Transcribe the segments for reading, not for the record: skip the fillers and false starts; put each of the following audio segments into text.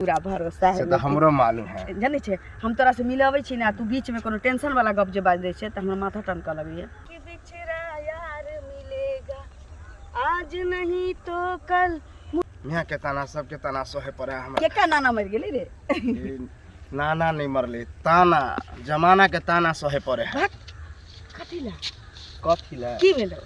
पूरा भरोसा है से तऽ हमरो मालूम है। जानै छै, हम तोरा से मिले अबै छी ने, तू बीच में कोनो टेंशन वाला गप जे बाजि दै छै तऽ हमर माथा टनकऽ लगैया। कि बिछड़ा यार मिलेगा आज नहीं तो कल। मियाँ के ताना, सबके ताना सहे पड़े है हमरा। केका नाना मरि गेलै रे? ई नाना नहीं मरले, ताना जमाना के ताना सहे पड़े है। भक, कथी ला? कथी ला? की भेलो?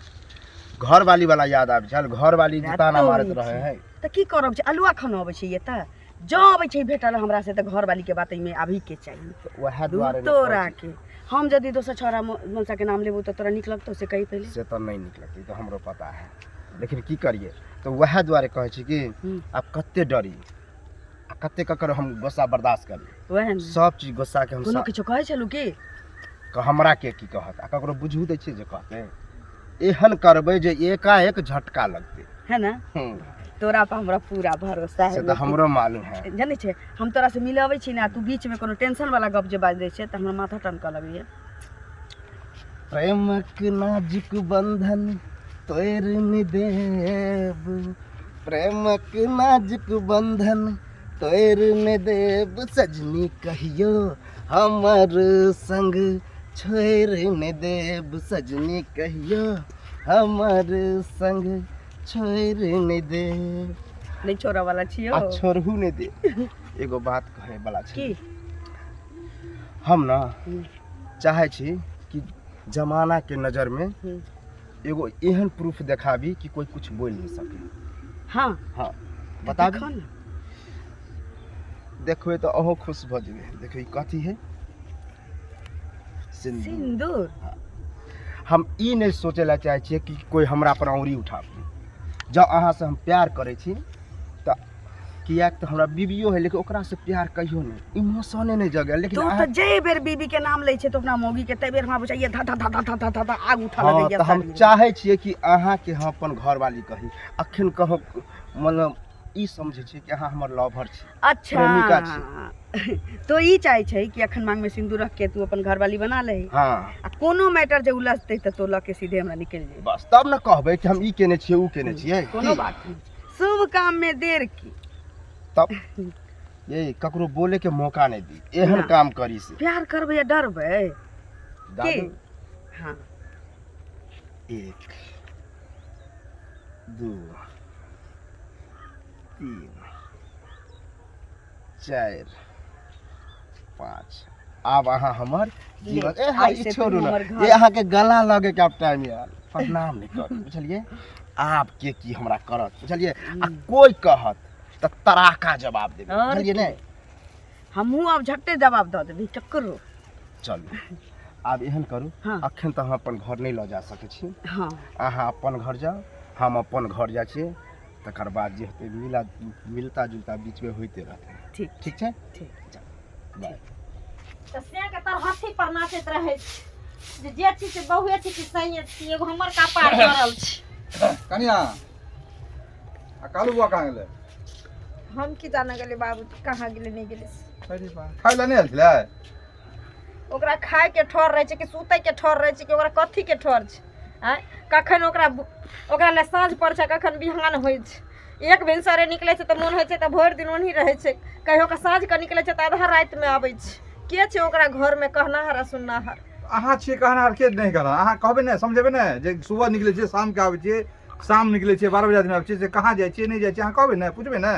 घर वाली वाला याद आबि छल, घर वाली जे ताना मारैत तोरी रहे है। तऽ की करब छै, अलुआ खाना अबै छै एतऽ जँ अबै छै भेटल हमरा से तऽ घरवाली के बात एहिमे आबही के चाही। तऽ वएह दुआरे ने तोरा कहै छी। के हम यदि दोसर छौड़ा मनसा के नाम लेबू तऽ तोरा नीक लगतौ से कही पहिले? से तऽ नहि नीक लगतै, ई तऽ हमरो पता है, लेकिन की करियै। तऽ वएह दुआरे कहै छी कि आब कते डरी आ कते ककर हम गुस्सा बर्दाश्त करी। वएह ने। सब चीज गुस्सा के हम कोनो किछो कहै छलू की? हमरा के की कहत आ ककरो बुझू दै छियै जे कहतै? एहन करबै जे एकाएक झटका लगतै। है ना? तोरा पर हमरा पूरा भरोसा है। से तऽ हमरो मालूम है। जानै छै, हम तोरा से मिले अबै छी ने, तू बीच में कोनो टेंशन वाला गप जे बाजि दै छै तऽ हमर माथा टनकऽ लगैया। प्रेमक नाजुक बंधन तोड़ि नहि देब, प्रेमक नाजुक बंधन तोड़ि नहि देब, सजनी कहियो हमर संग छोड़ि नहि देब, सजनी कहियो हमर संग छोड़ि नहि देब। नहि छोड़ऽ वाला छियौ। आ छोड़हु नहि दे। एगो बात कहै वाला छै। की? हम ना चाहै छी कि जमाना के नजर में एगो एहन प्रूफ देखाबी कि कोई कुछ बोल नहीं सके। हाँ। हाँ, बता। देखो ने। देखबै तऽ अहूँ खुश भऽ जेबै। देखियौ, ई कथी है? सिन्दूर। सिन्दूर। हम ई नहि सोचै लए चाहै छियै कि कोई हमरा पर औंरी उठाबे। जँ अहाँसँ हम प्यार करै छी तऽ, किएक तऽ हमरा बीबियो है, लेकिन ओकरासँ प्यार कहियो नहि, इमोशने नहि जगल, लेकिन तू तऽ अहाँ जे बेर बीबी के नाम लै छै तऽ अपना मौगी के, तै बेर हमरा बुझाइए धा धा धा धा धा धा धा आग उठऽ हँ लगैए तऽ हम शरीरमे। चाहै छियै कि अहाँके हम अपन घरवाली कही। अखन कहो, मतलब ई समझै छियै कि अहाँ हमर लवर छी, अच्छा प्रेमिका छी। तो ई चाहै छै कि अखन मांग में सिन्दूर रख के तू अपन घरवाली बना ले। हाँ। आ कोनो मैटर जे उलझतै तऽ तो लऽ के सीधे हमरा निकलि जेबै। बस, तब ने कहबै कि हम ई केने छियै, ऊ केने छियै। कोनो की? बात नहि, शुभ काम में देर की? तब ये ककरो बोले के मौका नहीं दी, एहन ना। काम करी से। प्यार करबै या डरबै की? दादू। हाँ। 1, 2, 3, 4, 5, आब अहाँ हमर जीवन ए हाँ, आइ ई से छोड़ू तू ना हमर घर। ये अहाँके गला लगे के आब टाइम आयल। प्रणाम नहि करू, बुझलियै? आब के की हमरा करत, बुझलियै? आ कोई कहत तऽ तराका जवाब देबै। और बुझलियै ने? हमहूँ आब झट्टे जवाब दऽ देबै ककरो। चलू, आब एहन करू। हाँ। अखन तऽ हम अपन घर नहि लऽ जा सकै छी। हाँ। अहाँ अपन घर जाउ, हम अपन घर जाइ छियै, तकर बाद जे हेतै मिला मिलता जुलता बीचमे होइते रहतै। ठीक। ठीक छै। ठीक। बाय। तऽ से के तर हाथी पर नाचैत रहै छी जे जे छी से बहुए छी कि सैये छी, एगो हमर कपार जरल छी। कनिया, आ कालू बुआ कहाँ गेलै? हम की जाने गेलै बाबू, कहाँ गेलै नहि गेलै। अरे बा, खाइ लए नहि आयल छलै? ओकरा खाय के ठर रहै छै कि सुतै के ठर रहै छै कि ओकरा कथी के ठर छै? आँय, कखन ओकरा ओकरा लए साँझ पड़ै छै, कखन बिहान होइ छै। एक भिनसरे निकलै छै तऽ मोन होइ छै तऽ भरि दिन ओनही रहै छै। कहियो कऽ साँझ कऽ निकलै छै तऽ आधा रातिमे आबै छै। के छै ओकरा घरमे कहनाहर आ सुननाहर? अहाँ छियै कहनाहर, के नहि कहनाहर? अहाँ कहबै ने, समझेबै ने जे सुबह निकलै छियै, शामके आबै छियै, शाम निकलै छियै, 12 बजे रातिमे आबै छियै, से कहाँ जाइ छियै, नहि जाइ छियै, अहाँ कहबै ने, पुछबै ने।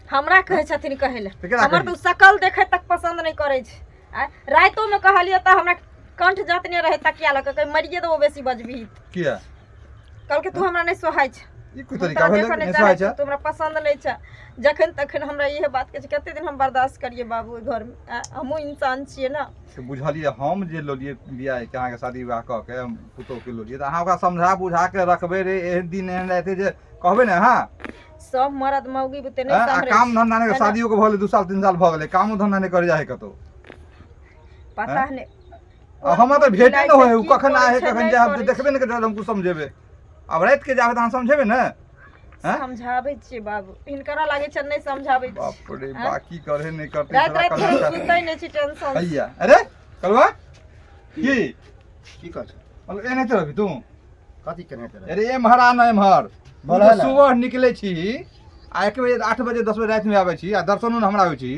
हमरा कहै छथिन कहै लए? तऽ केना हमर कही? तऽ ओ शकल देखै तक पसन्द नहि करै छै। आँय, रातिओमे कहलियै तऽ हमरा कंठ जतने रहै तकिया लऽ कऽ, कहै मरिए देबो बेसी बजबही। किया? कहलकै तू हमरा नहि सोहाइ छै। ई कोन हम तरीका तोरा भेलै देखऽ नहि नहि चाहै सोहाइ छै? छियौ, तू हमरा पसन्द नहि छै। जखन तखन हमरा इहे बात कहै छै। कते दिन हम बर्दाश्त करियै बाबू ओहि घरमे? आँय, हमहूँ इंसान छियै ने। से बुझलियै, हम जे लऽ बियाह के अहाँके शादी विवाह कऽ के हम पुतोहके लऽ लियै तऽ अहाँ ओकरा समझा बुझा के रखबै रे, एहन दिन एहन रहतै जे कहबै ने अहाँ। सब मरद मौगी बुते नहि आँय, आ सम्हरै काम छै, धंधा नहि है ने? शादियो के भऽ गेलै 2 साल 3 साल भऽ गेलै, कामो धंधा नहि करे जाइ है कतौ। पता आँय? नहि। आ हमरा तऽ भेटे खिलाइ नहि होइ छै, है, ओ की कखन करै आए है छै, कखन नहि जाए, हम तऽ करै देखबे नहि करै, हम कुछ समझेबै। आब राति के जाबै तऽ अहाँ समझेबै ने? आँय? समझाबै छियै बाबू, हिनकरा लागै छै नहि समझाबै छियै। बाप रे आँय? बा, की करे नहि करते। राति राति भरि हम सुतै नहि छी टेंशन से। हैया, अरे कलवा, की? की कहै छै? मतलब एनाहिते रहबी तू? कथी केने हेतै? अरे एम्हर आ न, एम्हर। बोलह ने। सुबह निकले छी आ 1 बजे 8 बजे 10 बजे रातिमे आबै छी आ दर्शनो ने हमरा होइ छी।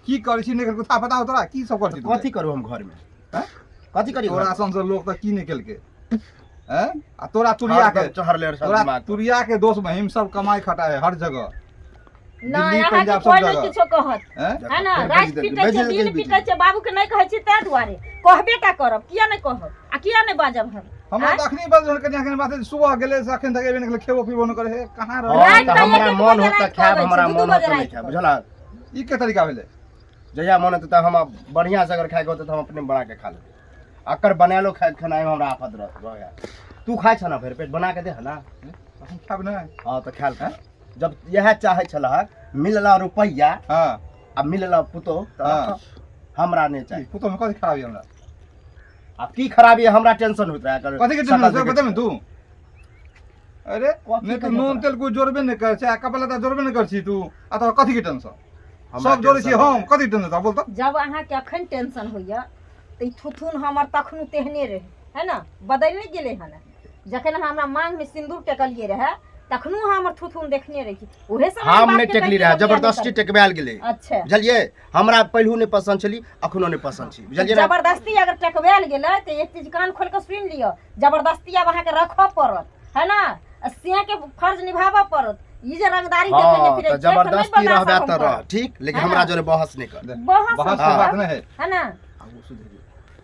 की करै छी नहि कथा पता हो तोरा? की सब करै छी? कथी करू हम घरमे? हैं? कथी करी? तोरा सन से लोक तऽ की नहि केलकै हैं? आ तोरा तुरिया के चढ़ले तोरा तुरिया के दोस्त महिम सब कमाई खटाए हर जगह, नहि, दिल्ली, अहाँके पंजाब सब कोइ नहि जगह। किछो कहत हैं? है ना? फेर राति बाजि पिटै छै, देलकै, दिन बाजि पिटै छै, बाबू के नहि कहै छी ताहि दुआरे। कहबे टा करब, किया नहि कहब आ किया नहि बाजब हम? हमरा आँय? तऽ अखनी बस कनिया कनि बात सुबह गेलै से अखन तक एबे नहि केलै, खेबो पीबो नहि करै हे, कहाँ रहै? हँ, राति तऽ तऽ हमरा एक-एक मन बजे होत तऽ राति खायब, कऽ हमरा अबै छै, मन दू-दू होत तऽ बजे नहि खायब, राति बुझलक? ई के तरीका भेलै? जहिया मन हेतै तऽ हम बढ़िआँ से अगर खायके होतै तऽ हम अपने बना के खा लेबै। अकर बनायलो खाय खेनाइ हमरा आफत रह। तू खाइ छ ना भरि पेट? बना के दे ना। हम खायब नहि। हँ तऽ खायल कर। जब इएह चाहै छलहक मिलला रुपैआ हँ आ मिलला पुतोह तऽ हँ। रखऽ। हमरा नहि चाही। पुतोह में कथी खराबी हमरा? आ की खराबी है, हमरा टेंशन होइत रहै एकर। कथी के शकल टेंशन देखै बता ने छियै। तू। अरे कथी नहि तू कहियो नून तोरा? तेल कोइ जोड़बे नहि करै छै आ कपड़ा लत्ता जोड़बे नहि करै छी तू, आ तोरा कथी के टेंशन? हमरा सब जोड़ै छी टेंशन हम, कथी टेंशन तोरा बोल तऽ? जब अहाँके अखन टेंशन होइया तऽ ई थुथुन हमर तखनो तेहने रहै है ना, बदलि नहि गेलै हन। जखन अहाँ हमरा मांगमे सिन्दूर टेकलियै रहए तखनो अहाँ हमर थुथुन देखने रही, उहे समय हम बात नहि के टेकली कहियै रहए, हम बियाह नहि जबरदस्ती करबै। टेकबायल गेलै। अच्छा। बुझलियै? हमरा पहिलू नहि पसन्द छली, अखनो नहि पसन्द छी, बुझलियै ने? जबरदस्ती अगर टकवायल गेलै तऽ एक चीज कान खोलि कऽ सुनि लिअ, जबरदस्ती आब अहाँके रखऽ पड़त है ना, आ सिया के फर्ज निभाबऽ पड़त। ई जे रंगदारी देखेने हँ फिरै तऽ छियै, से नहि जबरदस्ती बर्दाश्त रहबै हम तऽ रह करब। ठीक, लेकिन है हमरा ना? जोरे बहस नहि कर। बहस बहस नहि के बात करब, नहि है। है ना? आब ओ सुधरि जो,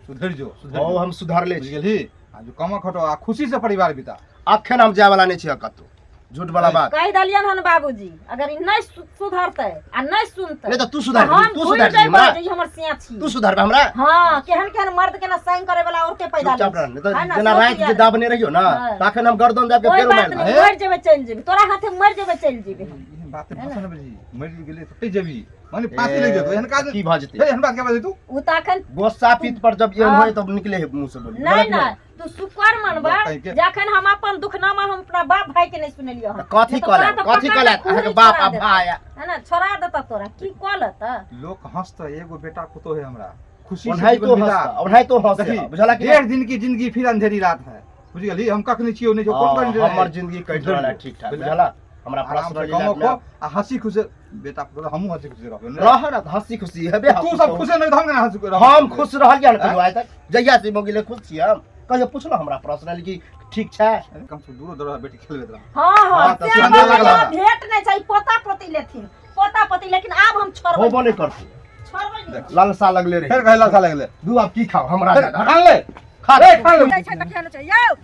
सुधरि जो, सुधरि हँ जो। हम सुधरले बुझि छी। गेलही? आ जो कमा खटो आ खुशी से परिवार बिता। अखन हम जाय वाला नहि छी कतौ, झूठ वाला बात। कहि देलियन हन बाबूजी, अगर ई नहि सुधरतै आ नहि सुनतै नहि तऽ तू सुधार तऽ हम देबही, तू भूलि सुधार देबही जेबै हमरा। जे ई हमर सिया छी। तू सुधारबे हमरा? हँ, केहन केहन मर्द के ना संग करे वाला औरते पैदा चुपचाप लै रह, छै। नहि तऽ है ना, जेना सोच राति जे यार। दाबने रहियो ना, हँ। तखन हम गर्दन दाबि के कोई फेरो बात मारि नहीं, देब। मर जेबै चलि जेबै, तोरा हाथे मर जेबै चलि जेबै हम। एहन बात भाषण बजी मरि गेलै तऽ फँसि जेबही, माने फांसी लागि जेतौ। एहन काज की भऽ जेतै? हे, एहन बात के बाजै तू? ओ तऽ अखन गोस्सा पीत पर जब एहन हँ। होय तब निकले है मुंह से बोली। नहि गलत नहि, तू शुक्र मनबा कहीं के- जखन हम अपन दुखनामा हम अपना बाप भाई के नहीं सुनेलियो हन। तऽ कथी नहीं तऽ कहलक? तोरा तऽ कथी पकड़ कहलक? के अहाँके खूरी बाप छोड़ा आ देतौ। भाय आ- है ना, छोड़ा देता तोरा की कह लेता? लोक हंसतै, एगो बेटा पुतोह है हमरा, खुशी से ओनाहितो जीवन बिता। हंसता, ओनाहितो हंसे, देखी, बुझलक कि 1.5 दिन की जिंदगी फिर अंधेरी रात है, बुझ गेली? हम कखनी छियौ नहि छियौ, कोन हँ, कखनी हमर जिंदगी कटि रहल है ठीक ठाक, बुझलक? बुझलक? हमरा आराम से पर्सनली कमो लाइफ में खो आ हंसी खुशी बेटा पुतोह, हमहूँ हंसी खुशी रहबै ने। रह ना तऽ हंसी खुशी हेबे। तू सब खुश नहि तऽ हम केना हंसी रहबै? हम खुश रहलियै हन कहियो आइ तक? जहिया से भऽ गेलै खुश छियै हम। कहियो पुछलहुँ हमरा पर्सनली कि ठीक छै? अरे कम से दूरो दूरो बेटी खेलबैत रह। हाँ हाँ, हाँ, तऽ से सिंदूर हमरा लगला। भेंट नहि चाही, पोता पोती लेथिन पोता पोती, लेकिन आब हम छोड़बै होबो नहि करतै। छोड़बै नहि। लालसा लगले रहे। फेर कहे लालसा लगले। दू आब की खाओ हमरा? फेर जादा। खान ले, खा ए, खान ले। जाइ छै तऽ केहन छै यौ,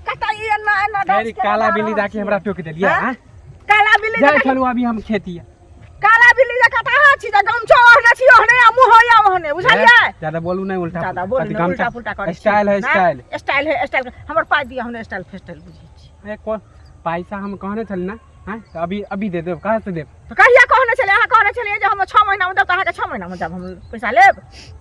कतऽ ई एना एना डांस अरे केने काला जा बिल्ली रहल जाके छियै? हमरा टोकि देलियै। हाँ? हाँ? काला बिल्ली जाइ जकाँ। छलहुँ अभी हम खेती। काला बिल्ली जकाँ तऽ अहाँ छी जे गमछो ओढ़ने छी ओहने आ मुँह होइया ओहने, बुझलियै? ज्यादा बोलू नहीं उल्टा। ज्यादा बोलू अथी नहि, गमछा- उल्टा पुल्टा करै छी। स्टाइल है। नहि? स्टाइल। स्टाइल है, स्टाइल। हमर पाइ दिअ, हम स्टाइल फेस्टाइल बुझै छी। ए, कोन पैसा? हम कहने छली ना? हाँ तऽ अभी अभी दे देब, कहाँ से देब? तऽ कहिया कहने छलियै? अहाँ कहने छलियै जे हम 6 महीनामे देब, तऽ अहाँके 6 महीनामे जब हम पैसा लेब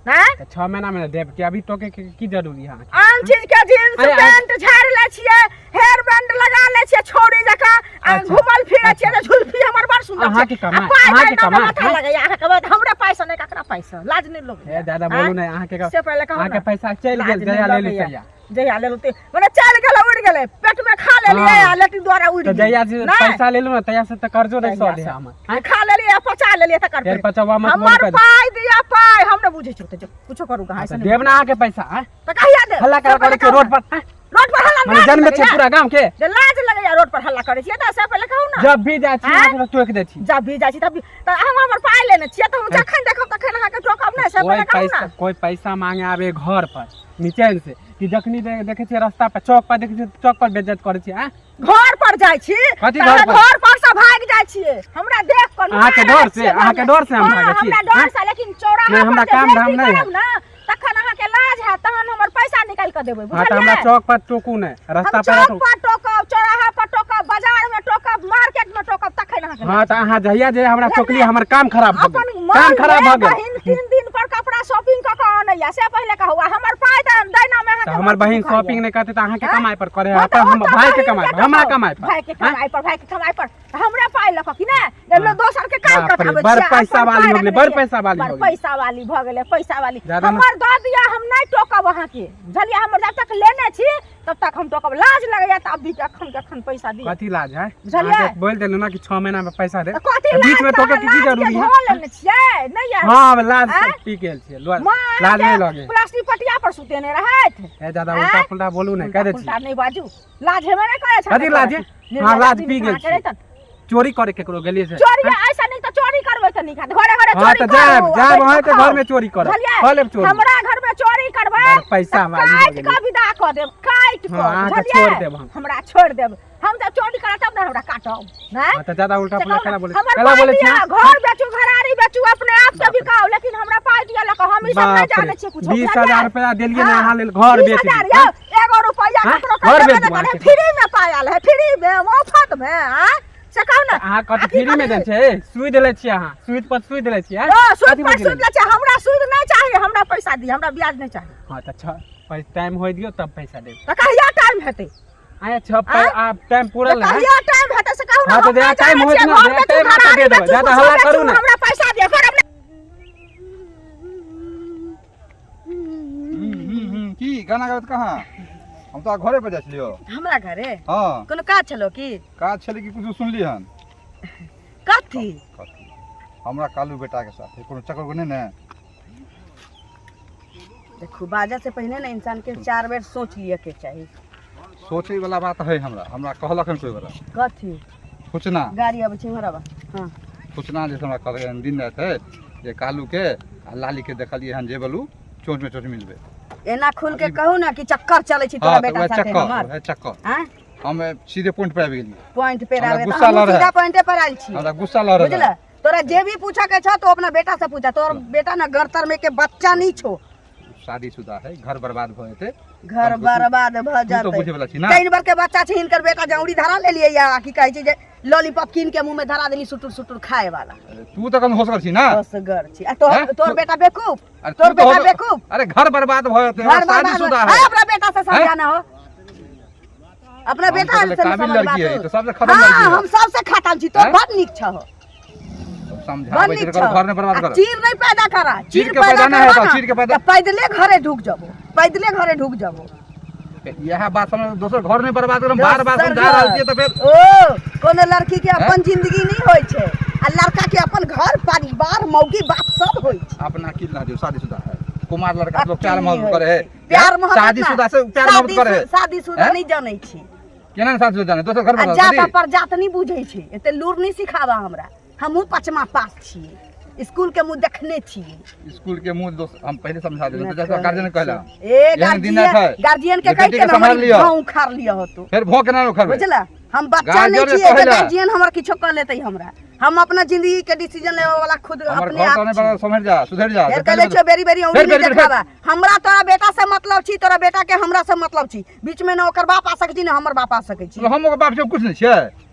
नहि? तऽ 6 महीना में देब कि अभी टोके के की जरूरी है अहाँके? आन चीज के जींस अरे, पैंट झाड़ि लै छियै, हेयर बैंड लगा लै छियै छौड़ी जकाँ आ अच्छा। घुमल फिरै छियै तऽ झुल्फी हमर बड़ सुन्दर छै। अहाँके कमाइ, आ पाइ अहाँके दैना कमाइ, माथा हाँ? लगैया अहाँके कमाइ, तऽ हमरे पाइसँ नहि ककरा पाइसँ लाज नहि लगैया? ए ज्यादा बोलू नहीं अहाँके। से पहिले कहू अहाँके ने। पैसा चलि लाज गेल नहि जहिया लेली लगैया। तहिया। जहिया लेलहुँ ते मने चलि गेलै, उड़ि गेलै, पेटमे खा लेलियै हाँ। आ लेट्रिन द्वारा उड़ि तऽ गेलै। जहिया से नहि। पैसा लेलहुँ ने तहिया से तऽ कर्जो नहि तहिया सधे से। हमर। हाँ? खा लेलियै आ पचा लेलियै तकर फेर फेर। पचौआ मत हमर बोलू कऽ। पाइ दिअ पाइ, हम नहि बुझै छियौ तऽ जो कुछो करू कहाँ तऽ देब ना अहाँके पैसा? आँय? तऽ कहिया देब? हल्ला से करा पहिले करै छियै कहू रोड ने। पर, आँय? रोड पर हल्ला मने लाज जनमे छै लगैया? पूरा गाँव के। जे लाज लगैया रोड पर हल्ला करै छियै तऽ से पहिले कहू ने। जब भी जाइ छी आँय? अहाँके तऽ टोकि दै छी। जब भी जाइ छी तब भी तऽ अहाँ हमर पाइ लेने छियै तऽ हम जखन देखब तखन अहाँके टोकब नहि, से कोई पहिले कहू पैसा ने। कोई पैसा मांगे आबे घर पर निचैन से कि जखनी देखै छियै रास्ता पर, चौक पर देखै छियै, चौक पर बेज्जत करै छियै, आँय? घर पर जाइ छी कथी तऽ घर अहाँ पर? घर पर से भागि जाइ छियै हमरा देख कऽ। अहाँके नुका डर रहल से? छियै अहाँके घरमे। डर से हम हँ, भागै छी? हमरा डर आँय? से, लेकिन चौराहा नहि, हमरा पर जे काम धाम बेइज्जती नहि है। करब ने तखन अहाँके लाज हैत, तहन हमर पैसा निकालि कऽ देबै। हाँ तऽ हमरा बुझलियै? चौक पर टोकू नहि, हम रास्ता पर चौक टोकू। पर टोकब, चौराहा पर टोकब, बाजार में टोकब, मार्केट में टोकब, तखन अहाँके हाँ तऽ अहाँ जहिया जे हमरा बुझलियै? टोकली हमर काम खराब भऽ अपन गेल, काम मन खराब में भऽ गेल। बहिन 3 दिन पर कपड़ा शॉपिंग कऽ कऽ अनैया, से पहिले कहू, आ हमर पाइ तऽ दैना में तऽ अहाँके हमर मन बहिन दुखाइया। शॉपिंग नहि करतै तऽ अहाँके आँय? कमाइ पर करे? हँ तऽ अपन ओ हम तऽ भाई के बहिन कमाइ के पर, हमरा टोकब। कमाइ पर? भाई के आँय? कमाइ पर, भाई के कमाइ पर हमरे पाइ लऽ कऽ कि ने जे लो दोसर के काहे बाप रे, कटाबै बड़ छियै? पैसा अपन वाली पाइ हो गेलै, रखने बड़ छियै। पैसा वाली बड़ हो गेलै। पैसा वाली भऽ गेलै, पैसा वाली। जादा हमर दऽ दिअ, हम नहि टोकब अहाँके, बुझलियै? हमर जब तक लेने छी तब तक हम टोकब। लाज लगैया तऽ अभी अखन के अखन पैसा दिअ। कथी लाज है? बुझलियै? अहाँके बोल देलहुँ ना कि 6 महीना में पैसा दे, तऽ कथी तऽ बीच में लाज? टोके के की लाज के जरूरी है? धो लेने छियै, नहि यार? हाँ, आब लाज आँय? सब पी गेल छियै, माँ लाज नहि अहाँके लगे। प्लास्टिक पटिया पर सुतेने रहथि। ए दादा, आँय? उल्टा पुल्टा बोलू नहि, कह दै छी। उल्टा नहि बाजू, लाज हेबे नहि करै छै। कथी लाज है? हाँ, लाज पी गेल छियै। चोरी करे केकरो गेलियै से? चोरी ऐसा नहीं तऽ चोरी करबै तऽ नीक हैत। घरे घरे हाँ चोरी तऽ जायब करू आ जायब बैठ अहाँके कऽ घर में चोरी करब। बुझलियै? कऽ लेब चोरी। हमरा घर में चोरी करबै बड़ पैसा तऽ वाली भऽ काटि गेलै। कऽ विदा कऽ देब, काटि कऽ। हाँ, अहाँके बुझलियै? छोड़ि देब हम। हमरा छोड़ि देब? हम जब चोरी करब तब ने हमरा काटब नहि? हाँ तऽ ज्यादा उल्टा से पुल्टा कहू केना ने, बोलै हमर केना पाइ बोलै दिअ, छियै? घर बेचू, घरारी बेचू, अपने आप से बिकाउ, लेकिन हमरा पाइ दिअ लऽ कऽ। हम ई सब नहि बाप रे, जानै छियै कुछो। 20,000 रुपया देलियै ने हाँ, अहाँ लेल, घर बीस बेच हजार दी। यौ, एगो रुपैआ हाँ? ककरो घर देबे बेच नहि दू करै, अहाँके। फ्री में पाइ आयल है, फ्री में, मुफ्त में। आँय? से कहू ने, अहाँ कथी आ की फ्री में करी? देने छियै? सुइ देले छियै अहाँ, सुइ पर सुइ देले छियै। ओ, सूद कथी पर बुझि सूद गेलियै? लै छै। हमरा सूद नहि चाही, हमरा पैसा दी, हमरा ब्याज नहि चाही। हाँ तऽ टाइम होइ दियौ तब पैसा देब। तऽ कहिया टाइम हेतै? आया छह आँय? आब टाइम पूरल तऽ है। कहिया टाइम हेतै से कहू ने। हाँ, तऽ हम जहिया नहि टाइम जानै होत छियै, ने, घर जहिया बेचू, टाइम होत तऽ घरारी दे देबै। बेचू, ज्यादा कुछो हल्ला बेचू, करू ने। हमरा पैसा दिअ, घर अपने की गाना गाबैत कहाँ? हम तो घरे पर जाइ छलियो। हमरा घरे? हाँ। कोनो काज छलो की? काज छलै कि कुछो सुनली हन? कथी? कथी? हमरा कालू बेटा के साथे कोनो चक्कर नहि ने? देखू, बाजऽ से पहिने ने इंसान के 4 बेर सोच लिअ के चाही। सोचे वाला बात है। हमरा हमरा कहलक हन कोई बड़ा। कथी? फुचना। गाड़ी अबै छै, इम्हर आबऽ। हाँ। फुचना जे हमरा कहलक हन दिन राति है जे कालू के आ लाली के देखलियै हन जे बलू चोंच में चोंच मिलबे। एना खुल के कहू ना कि चक्कर चलै छै तोरा हाँ, तऽ बेटा वएह साथे चक्कर, हमर। वएह चक्कर। आँय? हम सीधे पॉइंट पर आबि गेलियै। पॉइंट पे हमरा आबे तऽ गुस्सा हमहूँ लऽ रहल। सीधा पॉइंटे पर आयल छी। हमरा गुस्सा लऽ रहल। बुझल? तोरा जे भी पूछऽ के छौ तो अपना बेटा से पूछा। तोर बेटा ना गरतर में के बच्चा नहीं छो। शादीशुदा है, घर बर्बाद भऽ जेतै। घर हम बर्बाद भऽ तू तो जेतै। बुझे वाला छी ना। तीन बार के बच्चा छै हिनकर बेटा, जौड़ी धरा लेलियै या की कहै छै जे लॉलीपॉप कीन के मुंह में धरा देली, सुटुर सुटुर खाए वाला। तू तऽ कम होशगर छी ना। होशगर छी आ तोहर हैं? तोहर बेटा बेवकूफ? अरे तोहर तू तो बेटा बेवकूफ? अरे घर बर्बाद भऽ जेतै। घर बर्बाद शादीशुदा है। है। अपना बेटा से समझाना हो, अपना हम बेटा तऽ से काबिल समझ लड़की है, बात। ई तऽ सबसे खतम लड़की हाँ, है। हम सबसे खतम छी। तोर हैं? बड़ नीक छहो, बड़ समझाबै छी नीक तऽ छहो। घर नहि बर्बाद आ कर। चीर नहीं पैदा करा, चीर के पैदा पैदा नहि करबा हेतौ, ना, चीर के पैदा- तऽ पैदले घरे ढुक जबो, पैदले घरे ढुक जबो। इएह बात समझ, दोसर घर नहि बर्बाद करब। बार बार दोसर समझा रहल घर। छियै तऽ फेर ओ कोनो लड़की के अपन जिंदगी नहीं होइ छै आ लड़का के अपन घर परिवार मौगी बाप सब होइ छै। अपना की ना जो शादीशुदा है, कुमार लड़का से लोग प्यार अक्की मोहब्बत होइ करे है। छै। प्यार मोहब्बत ना। शादीशुदा से प्यार मोहब्बत करे है। शादीशुदा हैं? नहीं जानै छी। केना ने शादीशुदा जाने दोसर घर आ बर्बाद जात करी? पर जात नहीं बुझै छै, एते लूर नहीं सिखाबा हमरा। हमहूँ पचमा पास छियै, स्कूल के मुँह देखने छियै। स्कूल के मुंह दोस्त हम पहले समझा देलहुँ तऽ जैसा गार्जियन कहला ए एहन दिन गार्जियन नहि छै। गार्जियन के जे कहि बेटी के के ने सम्हारि हमर लिअ। भाव उखाड़ लिअ हो तू। फेर भों केना उखड़बै? बुझला, हम बच्चा नहीं गार्जियन छियै जे कहै लए। गार्जियन हमर किछो कऽ लेतै। हमरा हम अपना जिंदगी के डिसीजन लेवे वाला खुद हमर अपने घर आप तऽ नहि छी। बर्बाद, समझ जा, सुधरि जा। फेर कहले छियो बेरी बेरी औंगली फेर नहीं बेरी बेरी देखाबा। हमरा तोरा बेटा से मतलब छी, तोरा बेटा के हमरा से मतलब छी। बीच में न ओकर बाप आ सकै छी न हमर बाप आ सकै छी। हम ओकर बाप से कुछ नहि छियै।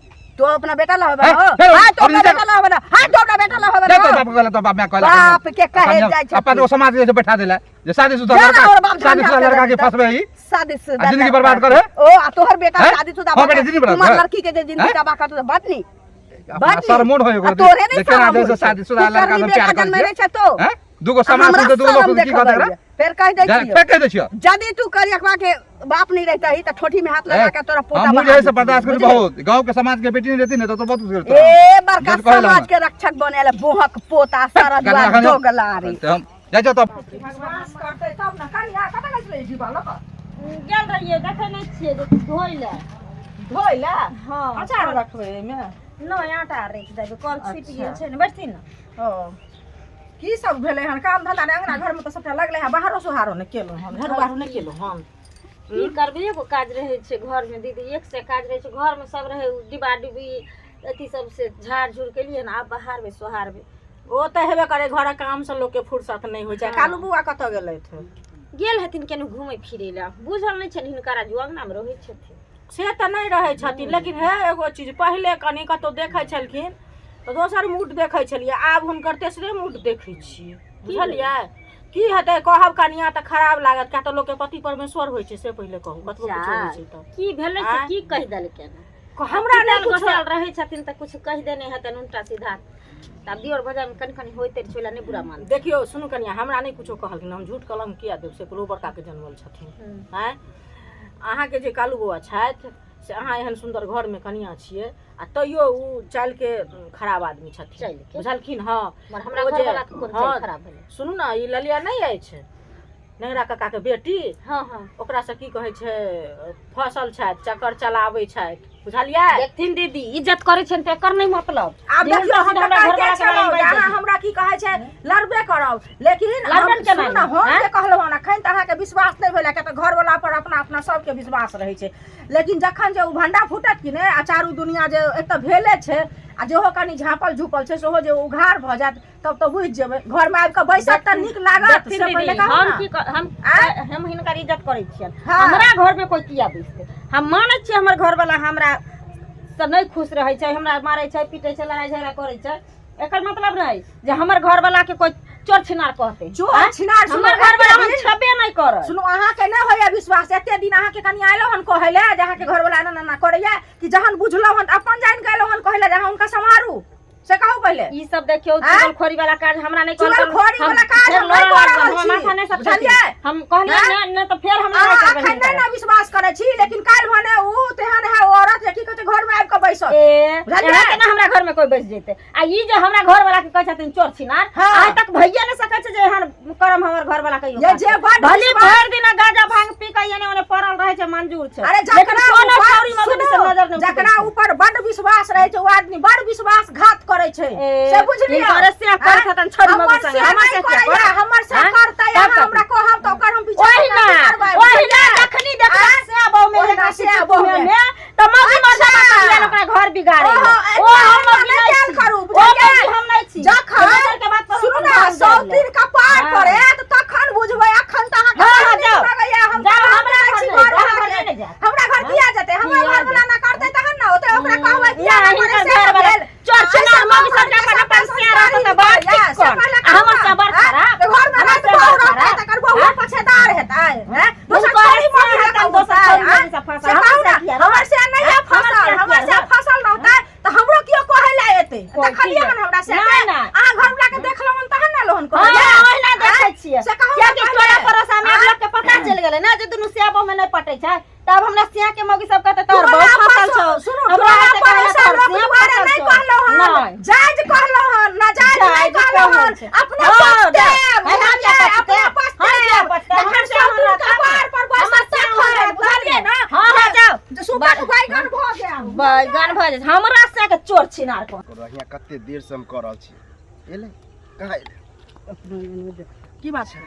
तो अपना बेटा ला होबे हैं? हो। फेर हां, तो और अपना नीचा- बेटा ला होबे ना। हां, तो अपना बेटा ला होबे नहीं ना। तो बाप कहला तो बाप मैं कहला बाप के कहे जाइ छथिन। अपन वो समाज के बैठा देला जे शादीशुदा जा ना लड़का और बाप झंझार शादीशुदा के लड़का के रहता। फंसबे ही शादीशुदा आ जिंदगी लड़का बर्बाद के। करे? ओ आ तोहर बेटा हैं? शादीशुदा हाँ, बेटा जिंदगी बर्बाद कुमार करे। लड़की के जे जिंदगी हैं? तबाह करतौ तऽ बड नीक, अपना बड नीक। शरमोन होय आ ओकरा तोरे नहि जे केना शरम जे होइ छै। शादीशुदा तू लड़का करनी से बेटा प्यार करै जनमेने छियै। छै तो हैं? दूगो आ समाज हमरा से दूगो शरम लोग की कहते देखबै। फेर कहि दै छियौ, फेर कहि दै छियौ। यदि तू करियकवा के बाप नहीं रहता ही तऽ ठोठी में हाथ लगा के तोरा पोता हमहूँ बना जे है से देतियै, बर्दाश्त करू बुझलियै? बहुत गाँव के समाज के बेटी नहीं रहती ने तो बहुत कुछ करता। ए बड़का जब कहला समाज के रक्षक बनेला बोहक पोता सारा दुआर दोगला रे। हम जाइ जाओ तब। विश्वास करतै तब ने। कनिया कतऽ गेल छलै डिब्बा लऽ कऽ? गेल रहियै, देखै नहि छियै जे धोइ लए। धोइ लए? हँ। अचार रखबै एहिमे? नहि, आटा राखि देबै, कल छुटि गेल छै ने। बैठथिन ने। ओ की सब भेलै हन काम धंधा ने? अंगना घरमे तऽ सबटा लगलै हन, बाहरो सोहारो ने केलहुँ हन, झाड़ू बहारू नहि केलहुँ हन। की करबै, एगो काज रहै छै घरमे दीदी, एक से काज रहै छै घरमे। सब रहै डिब्बा डिब्बी अथी सब से झाड़ झूड़ केलियै ने, आब बहारबै सोहारबै। ओ तऽ हेबे करै, घरक कामसँ लोकके फुर्सत नहि होइ छै। कालू बुआ कतऽ गेलथि? गेल हेथिन केनो घुमै फिरै लए, बुझल नहि छनि हिनकरा जो अङ्गनामे रहै छथिन। से तऽ नहि रहै छथिन, लेकिन हे एगो चीज, पहिले कनि कतहु देखै छलखिन तऽ दोसर मूड देखै छलियै, आब हुनकर तेसरे मूड देखै छियै, बुझलियै? की हेतै कहब कनिया तऽ खराब लागत, किया तऽ लोकके पति परमेश्वर होइ छै, से पहिले कहू, कतबो किछो होइ छै तऽ की भेलै से आँय? की कहि देलकनि? हमरा नहि कुछ कुछो रहै छथिन तऽ कुछ कहि देने हेतनि उल्टा सीधा तब दियोर भौजाइमे कनि कनि होइते छै ओहि लए नहि बुरा मान देखियौ सुनू कनिया हमरा नहि कुछो कहलखिन हम झूठ कलंक किया देब से कोनो बड़काके जनमल छथिन आँय अहाँके जे कालू बौआ छथि से अहाँ एहन सुन्दर घरमे कनिया छियै आ तैयो ओ चालिके खराब आदमी छथिन चालिके? बुझलखिन हँ मगर हमरा ओ जे- घरवलाके कोन हँ, चालि खराब भेलै सुनू ने ई ललिया नहि अछि नेंगरा काकाके बेटी हँ हँ ओकरासँ की कहै छै फसल छथि चक्कर चलाबै छथि बुझलियै देखथिन दीदी इज्जत करै छनि तऽ एकर नहि मतलब आब जे देखियौ हुनका हम सीधा तऽ हमरा कहिते घरवला के छलहुँ बारेमे जे बाजि अहाँ देथिन। हमरा की कहै छै लड़बे करब लेकिन लड़बे हम ने केना सुनू ने हम आँय? जे कहलहुँ हन एखन तऽ अहाँके विश्वास नहि भेल किया तऽ घरवला पर अपना अपना सबके विश्वास रहै छै लेकिन जखन जे ओ भंडा फूटत कि नहि आ चारू दुनिया जे एतऽ भेले छै आ जेहो कनि झाँपल झुपल छै सेहो जे उघार भऽ जायत तब तऽ बुझि जेबै घरमे आबि कऽ बैसत तऽ नीक लागत देखथिन से पहिले दीदी कहू हम ने। की हम आँय? हम हिनकर इज्जत करै छियनि हँ। हमरा घरमे कोइ किया बैसतै हम मानै छियै हमर घरवला हमरा से नहि खुश रहै छै हमरा मारै छै पीटै छै लड़ाइ झगड़ा करै छै एकर मतलब नहि जे हमर घरवला के कोइ चोर छिनार कहतै चोर आँय? छिनार सुनू, हमर घरवला हम एते दिन- छेबे नहि करत सुनू अहाँके नहि होइए विश्वास एते दिन अहाँके कनि आयलहुँ हन कहै लए जे अहाँके घरवला एना एना करैया कि जहन बुझलहुँ हन तऽ अपन जानि कऽ एलहुँ हन कहै लए जे अहाँ हुनका सम्हारू से कहू पहिले ई सब देखियौ आँय? चुगलखोरी वाला काज हमरा नहि कहल करू। चुगलखोरी हम वाला काज फेर हम नहि लड़ऽ कऽ लागब, रहल हमर छी। माथा नहि सब बुझलियै? हम कहलियै आँय? नहि नहि तऽ फेर हमरा अहाँ नहि करबै अखन नहि ने विश्वास करै छी लेकिन काल्हि भने उ तेहन है औरत जे की कहै छै घरमे आबि कऽ बैसत ए बुझलियै? एना केना हमरा घर में कोई बैस जेतै आ ई जे हमरा घर वाला के कहै छथिन चोर छिनार हाँ। आइ तक भइए नहि सकै छै जे एहन करम हमर घर वाला कहियो ये जे बड भले विश्वास- भरि दिन गांजा भांग पी के एने ओने पड़ल रहै छै मंजूर छै अरे लेकिन जकरा कोनो ऊपर छौरी मौगी से सुनू, नजर नहि उठबै जकरा छै। ऊपर बड विश्वास रहै छै ओ आदमी बड़ विश्वासघात करै छै ए, से बुझलियै हिनकर से करैत हेतनि छौरी मौगी हमर संगे, से हमर नहि से किया करैया, करत? हमर से आँय? करतै तब अहाँ कथी? हमरा कहब तऽ ओकर हम पीछा ओहिना की करबै ओहिना बुझलियै? जखनी देखबै आँय? से बहु में ओहिना जेना से किछु बहु में। में तऽ मौगी मर अच्छा। जाबा ओकरा घर बिगाड़े ओहो, ओ एना हम मौगी नहि नहि कैल छी। करू, ओ बुझलियै? मौगी हम नहि छी जखन दोसर के बात पर सुनू हम ने ध्यान देब सौतीन कपार हाँ। पर आयत तखन बुझबै अखन तऽ अहाँके हाँ, बड़ हाँ, नीक जाउ। लगैया हम जाउ, तऽ हमरा जाइ घर छी नहि, घर हमरा अहाँके। घर नहि जायत। हमरा घर किया जेतै हमरा किया घर वाला ना करतै तहन ने ओते ओकरा कहबै किया नहि, ना करे हिनकर से घर वाला भेल। चोर छिनार आइ मौगी सब सब घरके अपन अपन सबटा सिया रहत तऽ बड़ संस्कारी ठीक से कोन। पहिले आ हमर कहू से बड़ ने, खराब। आँय? घरमे हमर रात से बहु बड़ रहतै खराब। तकर बहु पछेदार हेतै हैं? दोसर हुनकर छोरी से मौगी हेतै, जकाँ दोसर होतै, छोरी आँय? मौगी से फसल। से हमर कहू से ने, किया हमर से नहि है हमर से फसल किया हमर से रहत? फसल रहतै तऽ हमरो केओ कहै लए एतै कोइ देखलियै की हन हमरा से नहि, नहि। अहाँ घर वाला के देखलहुँ हन तहन ने लोहन हाँ, कहै लए। ओहिना देखै आँय? छियै से कहू ने कियाकि पहिले। टोला पड़ोसा में आँय? लोग के पता चलि गेलै ना जे दुनू सियाबो में नहि पटै छै तब हमरा सिया के मौगी सब कहते तोहर टोला बहुत फसल पड़ोसा- छौ सुनू हमरा टोला हाथे कहले पड़ोसा तोहर लोक सिया दुआरे फसल नहि छौ। कहलहुँ हन नहि जायज कहलहुँ हन नाजायज नहि जायज कहलहुँ कहै हन छै। अपने हाँ, पछताएब, हम बुझलियै? किया अपने पछताएब? हम पछताएब। किया पछताएब? जखन हम सब हमरा दिन कपार पर हमर बैसत सिया तखन, हमरा बुझलियै ने हाँ, हाँ, जाउ। जे सुबह बैगन भऽ गेल बैगन भऽ जाइ छै। हमरा से के चोर छिनार को करू हियाँ कते देर से हम कऽ रहल छी एलै कहाँ एलै की बात छै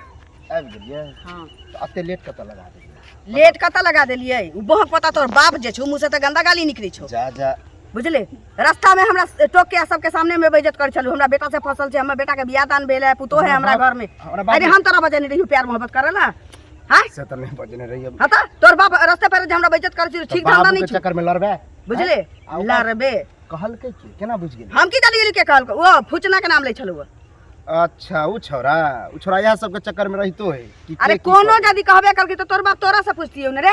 आबि गेलियै हाँ तऽ एते लेट कतऽ लगा देलियै लेट कतऽ लगा देलियै ओ बहक पता तोहर बाप जे छौ मुँह से तऽ गंदा गाली निकलै छौ जा जा बुझले रास्ता में हमरा टोक के सबके सामने में बेइज्जत कर छलू हमरा बेटा से फसल छै हमर बेटा के बियाह दान भेल है पुतोह है हमरा घर में हमरा बाप अरे हम तोरा बजेने रहियो प्यार मोहब्बत करे ला हाँ से तऽ नहि बजने रहियै हाँ तऽ तोर बाप रास्ते पर जे हमरा बेइज्जत कर छलू ठीक धंधा नहीं बाबूके छौ चक्कर में लड़बै बुझले आ ओकरा लड़बे कहलकै की केना बुझि गेली हम की जानी गेली के कहलको ओ फुचना के नाम लै छलू अच्छा उ छौड़ा उ छौड़ा इएह सबके चक्कर में रहितो है कि के अरे की कोनो करे। यदि कहबे करलकै तऽ तोर बाप तोरा से पुछतियौ ने रे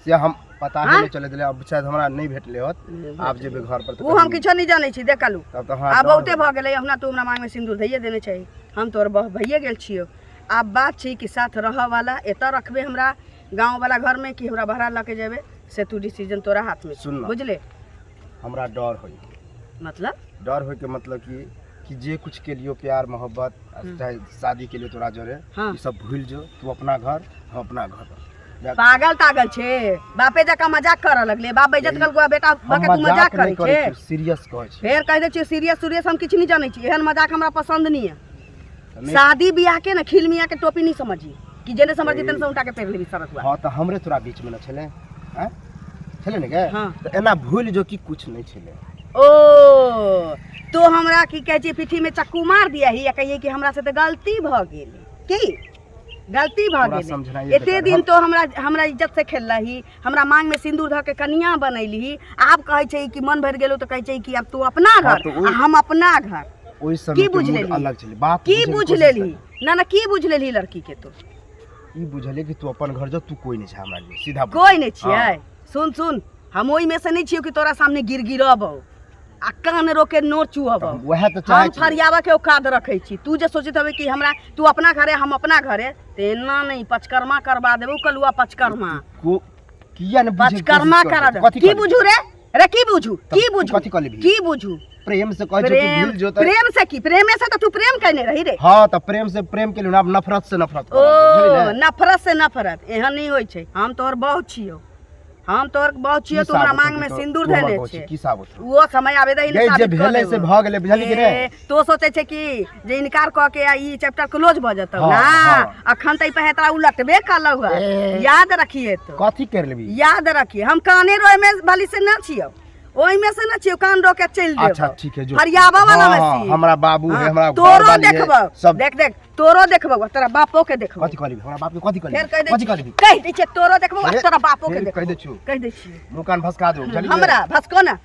से हम पता हाँ? नहीं चले दिले अब शायद हमरा नहीं भेटले होत आब जेबे घर पर तऽ ओ हम कही- किछो नहीं जानै छी देख कालू तब तऽ हमरा आब डर बहुते होई। भऽ गेलै हमरा तू हमरा मांगमे सिन्दूर धैये देने छै हम तोहर बह भइए गेल छियौ आब बात छै कि साथ रहऽवाला एतऽ रखबे हमरा गाँववाला घरमे कि हमरा भाड़ा लऽ के जेबै से तू डिसीजन तोरा हाथमे छौ। सुन ना। बुझले हमरा डर होई मतलब डर होई के मतलब कि कि जे कुछ के लियो प्यार मोहब्बत आ चाहे शादी के लिए तोरा जोरे हाँ। ई सब भूल जो तू अपना घर हम अपना घर पागल तागल छे बापे जकाँ मजाक करऽ लगले बाप बेइज्जत कलको आ बेटा हम भके तू मजाक मजाक नहीं करै करै छे छी सीरियस कहै छी फेर कहि दै छियै सीरियस सूरियस हम किछु नहि जानै छी एहन मजाक हमरा पसन्द नहीं है नहि- शादी बियाह के ना खिल मियाँ के टोपी नहीं समझी कि जेने समझी तेने से उठा के पहिर लेबी सरस हुआ हाँ तऽ हमरे तोरा बीच में न छलै आँय छलै ने गे हाँ। तऽ एना भूलि जो कि कुछ नहि छलै ओ तो हमरा की कहै छै पीठी में चक्कू मार दिया ही या कहिए कि हमरा से तऽ गलती भऽ गेल की गलती भऽ तोरा गेलै समझनाइए एते बेकार। दिन हम- तो हमरा हमरा इज्जत से खेललही हमरा मांग में सिंदूर धऽ के कनिया बनैलही आब कहै छै कि मन भरि गेलो तऽ कहै छै कि आब तू अपना हाँ, घर तऽ ओहि- आ हम अपना घर ओहि समय की के बुझि मूड लेलही? अलग छलै बात की बुझैके बुझि कोशिश लेलही कर। ना ना की बुझि लेलही लड़की के तू ई बुझलियै कि तू अपन घर जो तू कोई नहीं छै हमरा लिए सीधा बुझ। कोई नहीं छियै हाँ। सुन सुन हम ओहिमे से नहि छियौ कि तोरा सामने गिर गिरबौ आ कान रोके नोर चुहबौ। हम वएह तऽ चाहै हम छी। फरियाबऽ के औकात रखै छी। तू जे सोचैत हेबै कि हमरा तू अपना घरे हम अपना घरे, तऽ एना नहि, पचकर्मा करबा देबौ कलुआ, पचकर्मा। किया ने बुझै के पचकर्मा कोशिश करा करै दे। छी? कथी की कहली? बुझू रे? रे की बुझू? तब की तू बुझू? कथी कहली? की बुझू? प्रेम से कहै छियौ कि प्रेम भूल जो तऽ प्रेम से की? प्रेमे से तऽ तू प्रेम केने रही रे। हँ, तऽ प्रेम से प्रेम केलहुँ ने, आब नफरत से नफरत ओ करऽ लगलियै, बुझलिही ने? नफरत से नफरत एहन नहि होइ छै। हम तोहर बहु छियौ, हम तोहर बहु छियौ। की तू हमरा साबुत मांग में हेतौ? सिंदूर तू हमर धैले बहु छी, छै। की साबुत हेतौ? वो समय आबे दही ने, गै, जे साबित कऽ भेलै से देबौ। भऽ गेलै, बुझलही कि नहि? ए, तो सोचै छै कि जे इनकार कऽ के आ ई चैप्टर क्लोज भऽ जेतौ हँ, ना? हँ। अखन तऽ ई पहेतरा उलटबे कलौ है। ए। याद रखिए तो। कथी कर लेबी? याद रखिए, हम काने रोए में भली से ना छियौ, ओहिमे से ना छियौ, कान रो के चलि देबौ। अच्छा ठीक है, जो। हरियाबा वाला में हाँ, छी। हमरा बाबू है, हाँ, हमरा तोरो घरवाली है, देखबौ। सब। देख देख, तोरो देखबौ, तोरा बापो के देखबौ। कथी कहली? हमरा बाप के कथी कहली? फेर कहि दै कथी कहली? कहि दै छियै, तोरो देखबौ आ फेर- तोरा बापो के फेर देखबौ। कहि दै छियौ। कहि दै छियै। मुँह कान भसका देबौ, बुझलियै? हमरा भसको ना।